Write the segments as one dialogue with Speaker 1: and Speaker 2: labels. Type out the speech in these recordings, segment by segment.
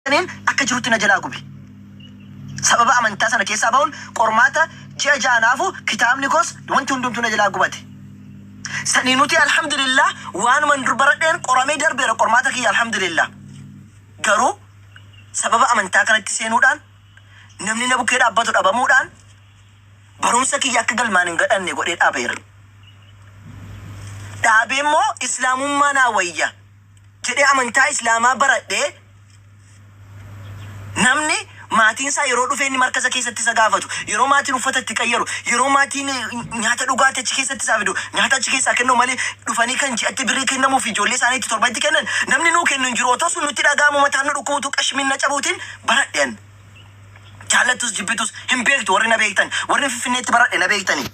Speaker 1: Saniin akka jirutti na jalaa gube. Sababa amantaa sana keessaa bahuun qormaata ji'a 6 naafu kitaabni koos wanti hundumtuu na jalaa gubate. Sanii nuti alhamdulillah waanuman dur baradheen qoramee darbeera qormaata kiyya alhamdulillah. Garuu sababa amantaa kanatti seenuudhaan namni na bukkee dhaabbatu dhabamuudhaan barumsa kiyya akka galmaan hin gadhanne godhee dhaabeera. Dhaabee immoo islaamummaa naa wayya jedhee amantaa islaamaa baradhee Namni maatiin isaa yeroo dhufee inni markaza keessatti isa gaafatu, yeroo maatiin uffata itti qayyaru, yeroo maatiin nyaata dhugaatii achi keessatti isaa fidu, nyaata achi keessaa kennu malee dhufanii kan ji'atti birrii kennamuu fi ijoollee isaanii itti torbanitti kennan namni nuu kennu hin jiru. Otoo sun nutti dhaga'amu mataan nu dhukkubutu qashmiin na cabuutiin baradhe an. Jaallattus jibbitus hin beektu warri na beektan, warri Finfinneetti baradhe na beektani.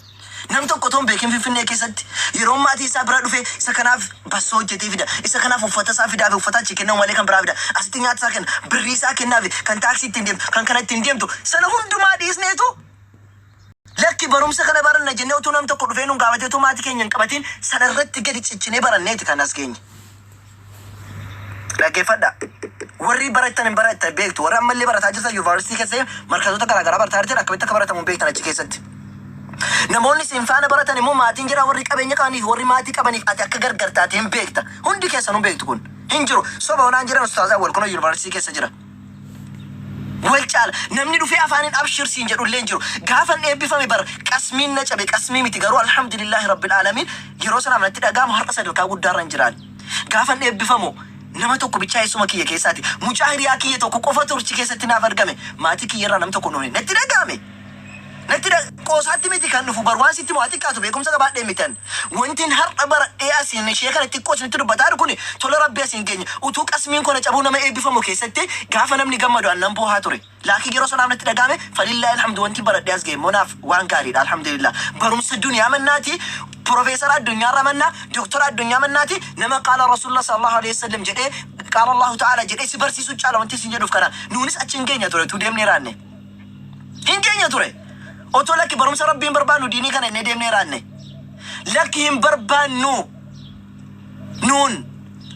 Speaker 1: Nam tokko otoo hin beekin Finfinnee keessatti yeroo maatii isaa bira dhufe isa kanaaf bassoo hojjetee fida, isa kanaaf uffata isaa fidaafi uffata achii kennamu malee kan biraa fida, asitti nyaata isaa kenna, birrii isaa kennaafi, kan taaksii ittiin deemtu, kan kana ittiin deemtu sana hundumaa dhiisneetu lakki barumsa kana baranna jennee utuu nam tokko dhufee nun gaafatee utuu maatii keenya hin qabatiin sana irratti gadi cichinee baranneeti kan as geenye. Dhaggeeffadhaa. Warri barattan hin barattan beektu. Warri ammallee barataa jirtan yuunivarsiitii keessa markazoota garaa garaa barataa jirtan akkamitti akka baratamu hin beektan achi keessatti. Namoonni isin faana baratan immoo maatiin jedhaa warri qabeenya qabaniif warri maatii qabaniif ati akka gargar taate hin beekta. Hundi keessanuu hin beektu kun. Hin jiru. Soba onaan jedhan ustaaz Awwal kunoo yuunivarsiitii keessa jira. Wal caala. Namni dhufee afaaniin abshir siin jedhu illee hin jiru. Gaafan eebbifame bar qasmiin na cabe qasmii miti garuu alhamdulillaahi rabbil aalamiin yeroo sanaaf natti dhaga'amu har'a sadarkaa guddaarra hin jiraan. Gaafan eebbifamu nama tokko bichaa eessuma kiyya keessaati. Mucaa hiriyaa kiyya tokko qofatu achi keessatti naaf argame. Maatii kiyyarraa namni tokko hin dhufne. Natti dhaga'ame. Natti dha qoosaatti miti kan dhufu bar waan sitti himu haa xiqqaatu beekumsa qabaadhee miti an. Wantin har'a baradhee asiin ishee kana xiqqoo isinitti dubbataa jiru kuni tola Rabbii asiin geenye. Utuu qasmiin koo na cabuu nama eebbifamu keessatti gaafa namni gammadu an nan boohaa ture. Laakiin yeroo sanaaf natti dhaga'ame falillaahi alhamdu wantin baradhee as gahe immoo naaf waan gaariidha alhamdulillah. Barumsa duniyaa mannaati Profeesara addunyaarra mannaa Doktora addunyaa mannaati nama qaala Rasuulullah sallallahu alaihi wasallam jedhee qaala Allahu ta'ala jedhee si barsiisuu caala wanti isin jedhuuf kana nuunis achi hin geenya ture utuu deemnee raanne. Hin keenya ture. Otoo lakki barumsa Rabbii hin barbaannu diinii kana innee deemnee raanne. Lakki hin barbaannu nuun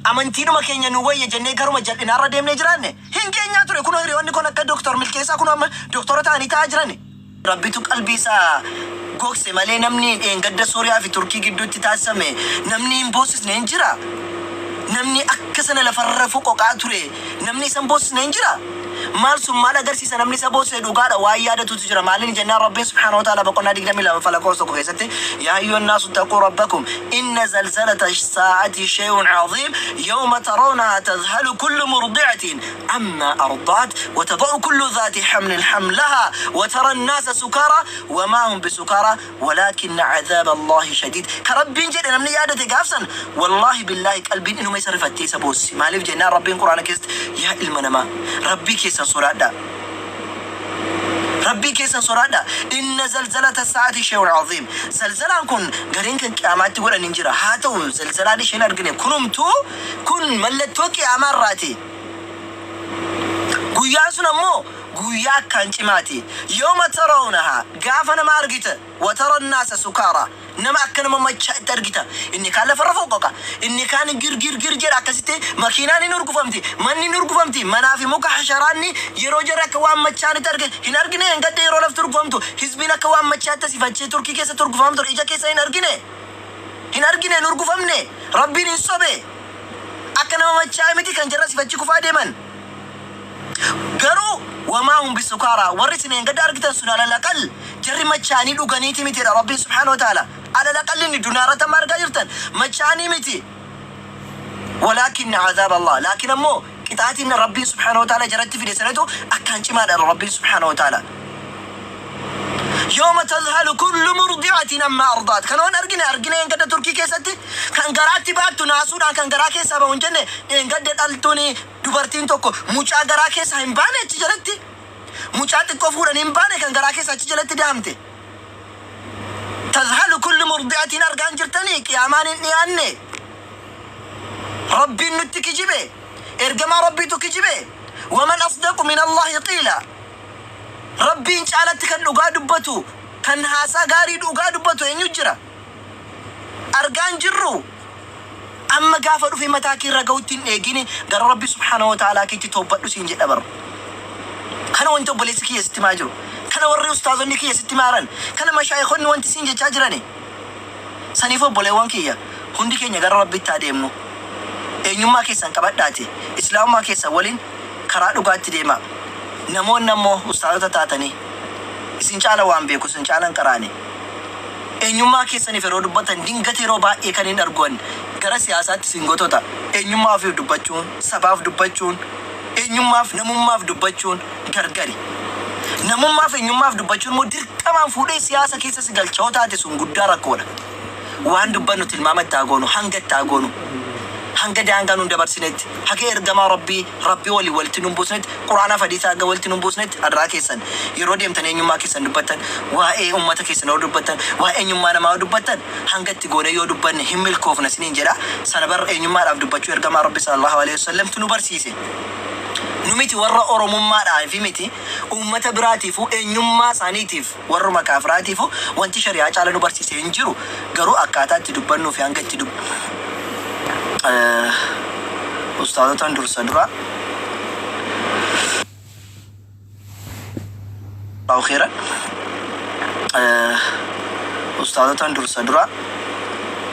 Speaker 1: amantiidhuma keenya nu wayya jennee garuma jal'inaarra deemnee jiraanne. Hin keenyaa ture. Kunoo hiriyoonni kun akka Doktor Milkeessaa kunoo amma doktora ta'anii taa'aa jirani. Rabbitu qalbii isaa gogse malee namni dheengadda Sooriyaa fi Turkii gidduutti taasisame namni hin boossisne hin jira? Namni akka sana lafarra foqoqaa ture namni isa hin boossisne hin jira? Maal sun maal agarsiisa namni isa boossise dhugaadha waan yaadatutu jira maaliin jennaan Rabbiin subhaanahu wa ta'ala boqonnaa 22 ffaa lakkoofsa 1 keessatti yaa ayyuhan naasu ittaquu rabbakum inna zalzalata saa'ati shay'un 'aziim yawma tarawnahaa tadhalu kullu murdi'atin amma arda'at wa tada'u kullu dhaati hamlin hamlahaa wa tara annaasa sukaaraa wa maa hum bisukaaraa walaakinna adhaaba Allaahi shadiid ka Rabbiin jedhe namni yaadate gaaf san wallaahi billaahi qalbiin inuma isa rifattee isa boossi maaliif jennaan Rabbiin qur'aana keessatti yaa ilma namaa Rabbii keessan sodaadhaa Rabbii keessan sodaadhaa inna zalzalata sa'ati shay'un aziim zalzalaan kun gariin kan qiyaamaatti godhan hin jira haa ta'u zalzalaan isheen argine kunumtuu kun mallattoo qiyaamaa irraati Guyyaan sun ammoo guyyaa akkaan cimaati. Yawma tarawnahaa, gaafa nama argita, wa tara annaasa sukaaraa, nama akka nama machaa'etti argita. Inni kaan lafarra foqqoqa, inni kaan gir gir gir jedha akkasitti makiinaan hin hurgufamti, manni hin hurgufamti, manaa fi muka hasharaanni yeroo jarri akka waan machaa'anitti arge hin argine engadda yeroo lafti hurgufamtu hizbiin akka waan machaa'etti asii fi achii Turkii keessatti hurgufamtu ija keessa hin argine. Hin argine hin hurgufamne. Rabbiin hin sobe. Akka nama machaa'ee miti kan jarri asii fi achi kufaa deeman. Garuu wamaa hum bisukaaraa warri isin eengadda argitan sun alal aqal jarri machaa'anii dhuganiiti miti jedha Rabbiin subhaanahu wa ta'ala. Alal aqal inni dunyaa irratti amma argaa jirtan machaa'anii miti. Walaakinna azaaba Allah laakiin ammoo qixaatiin Rabbiin subhaanahu wa ta'ala jaratti fide sanatu akkaan cimaadha jedha Rabbiin subhaanahu wa ta'ala. Yawma tadhalu kullu murdi'atin amma arda'at. Kan waan argine argine dheengadda Turkii keessatti kan garaatti baattu naasuudhaan kan garaa keessaa bahu hin jenne dheengadda dhaltuun dubartiin tokko mucaa garaa keessaa hin baane achi jalatti mucaa xiqqoo fuudhanii hin baane kan garaa keessaa achi jalatti dahamte. Tadhalu kullu murdi'atin argaa hin jirtanii qiyaamaan hin dhiyaanne. Rabbiin nutti kijibe ergamaa Rabbiitu kijibe. Waman asdaqu min Allahi qiila. Rabbiin caalatti kan dhugaa dubbatu, kan haasaa gaarii dhugaa dubbatu eenyu jira? Argaa hin jirruu? Amma gaafa dhufee mataa kee irra gahutti hin eegini, gara Rabbi subhaanahu wa ta'aalaa keetti toobbadhu siin jedha bar. Kana wanti obboleessi kiyya sitti himaa jiru. Kana warri ustaazonni kiyya sitti himaaran. Kana mashaayikonni wanti siin jechaa jirani. Saniif obboleewwan kiyya, hundi keenya gara Rabbitti haa deemnu. Eenyummaa keessan qabadhaati Islaamummaa keessan waliin karaa dhugaatti deemaa. Namoonni ammoo ustaazota taatanii isin caala waan beeku, isin caala hin qaraane. Eenyummaa keessaniif yeroo dubbatan dingata yeroo baay'ee kanin argu an gara siyaasaatti isin gotota. Eenyummaa ofiif dubbachuun, sabaaf dubbachuun, eenyummaaf namummaaf dubbachuun gargari. Namummaaf eenyummaaf dubbachuun immoo dirqamaan fuudhee siyaasa keessa si galcha yoo taate sun guddaa rakkoodha. Waan dubbannu tilmaama itti haa goonu, hanga itti haa goonu. Hanga daangaa nun dabarsinetti, haga ergamaa Rabbii, Rabbii waliin walitti nun buusnetti, Qur'aanaaf hadiisa haga walitti nun buusnetti, adaraa keessan yeroo deemtan eenyummaa keessan dubbattan, waa'ee ummata keessan yeroo dubbattan, waa'ee eenyummaa namaa yoo dubbattan, hanga itti goonee yoo dubbanne hin milkoofna isiniin jedha. Sana bar eenyummaadhaaf dubbachuu ergamaa Rabbi sallallahu alaihi wasallamtu nu barsiise. Nu miti warra Oromummaadhaafi miti, ummata biraatiifuu eenyummaa isaaniitiif, warruma kaafiraatiifuu wanti shari'aa caala nu barsiise hin jiru. Garuu akkaataa itti dubbannuu fi hanga itti dub Ustaazotan dursa dura. Allahu khairan. Ustaazotan dursa dura.